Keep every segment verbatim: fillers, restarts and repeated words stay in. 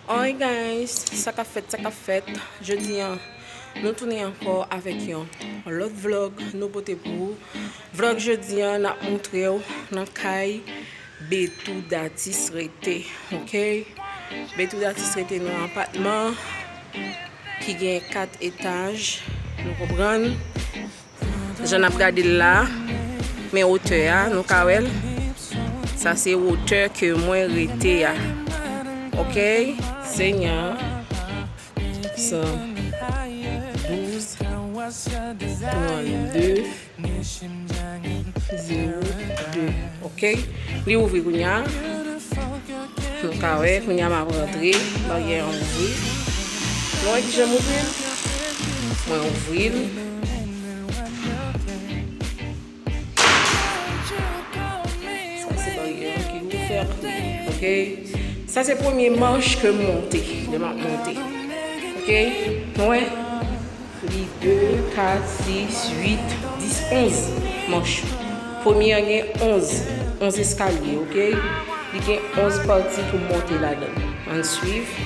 Alright guys, sa k ap fèt, sa k ap fèt. Jodi a, nou tounen ankò avèk yon lòt vlog nou pote pou ou. Vlog jodi a, n ap montre w nan kay Betou Datis rete, ok? Betou Datis rete nan apatman ki gen kat etaj, nou konprann? Jan n ap gade l la, men wotè a, nou ka wè l. Sa se wotè ke mwen rete a. Ok? Senyè, san douz, trannde, zewo de. Ok? Li ouvri kounye a. Nou ka wè, kounye a m ap rantre, baryè an ouvri. Nou wè kijan m ouvri l? Mwen ouvri l. Sa se baryè an ki ouvè. Ok? Sa se premye mach ke m monte, lè m ap monte. Ok? Nou wè? Li de, kat, sis, uit, dis, onz mach. Premye an gen onz, onz eskalye, ok? Li gen onz pati pou monte ladan l. Ann swiv. M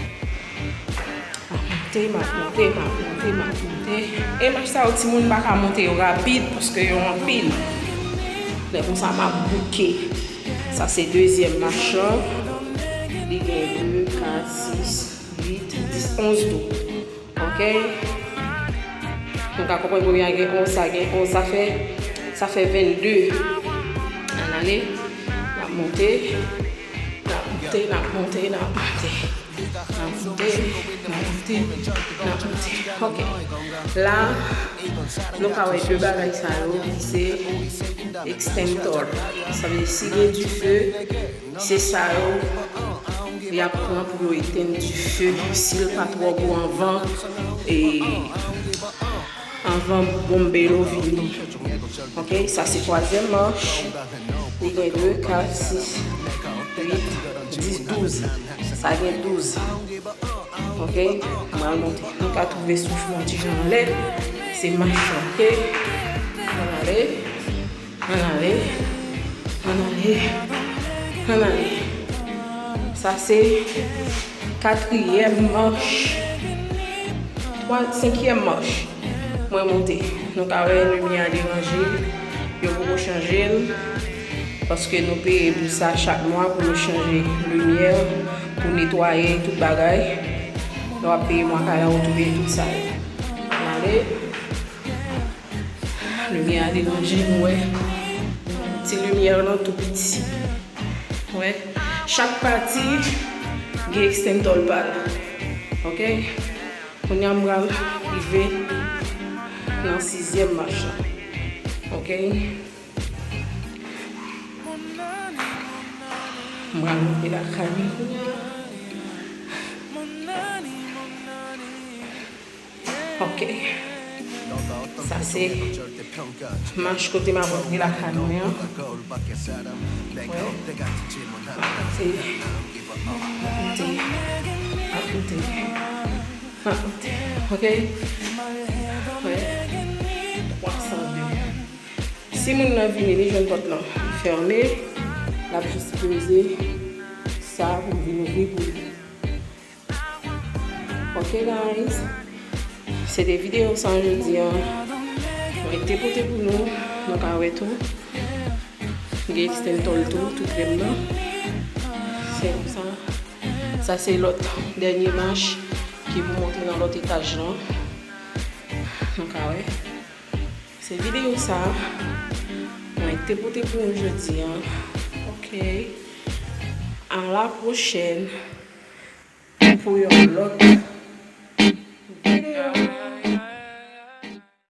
ap monte, m ap monte, m ap monte, m ap monte. E mach sa yo, timoun pa ka monte yo rapid, paske yo anpil. Lè konsa, m ap bouke. Sa se dezyèm mach lan. Li gen de, kat, sis, uit, dis, onz tou. Ok? Nou ka konprann premye a gen onz, sa gen onz, sa fè, sa fè vennde. Ann ale, n ap monte, n ap monte, n ap monte, n ap monte. N ap monte, n ap monte, n ap monte. Ok. La, nou ka wè de bagay sa yo ki se extincteur. Sa vle di, si gen dife, se sa yo y ap pran pou yo etenn dife si l pa twò gwo anvan, e, anvan bonbelo vini. Ok, sa se twazyèm mach. Li gen de, kat, sis, uit, dis, douz. Sa gen douz. Ok, mwen al monte. Nou ka twouve souf mwen ti jan anlè. Se mach lan, ok? Ann ale. Ann ale, ann ale, ann ale. Sa se katriyèm mach. Twa, senkyèm mach. Mwen monte. Nou ka wè limyè a deranje. Yo poko chanje l. Paske nou peye pou sa chak mwa pou nou chanje limyè, pou netwaye tout bagay. Lè w ap peye mwa kay la, ou touye tout sa yo. Ann ale. Limyè a deranje, nou wè. Ti limyè lan tou piti. Wè. Chak pati gen extincteur pa l. Ok? Kounye a m pral rive nan sizyèm mach lan. Ok? M pral monte lakay mwen kounye a. Ok. Sa se mach kote m ap rantre lakay mwen an. Wè. Monte. Monte. Ap monte. Ap monte. Ok. Wè. Twa san de. Si moun nan vini, li jwenn pòt lan fèmen, l ap jis poze sa pou m vin ouvri pou li. Ok guys, se te videyo sa jodi a mwen te pote pou nou. Nou ka wè tou, gen extincteur tou, tou prè m nan. Se konsa. Sa se lòt dènye mach ki pou monte nan lòt etaj lan. Nou ka wè. Se videyo sa mwen te pote pou nou jodi a. Ok. A la pwochèn. Pou yon lòt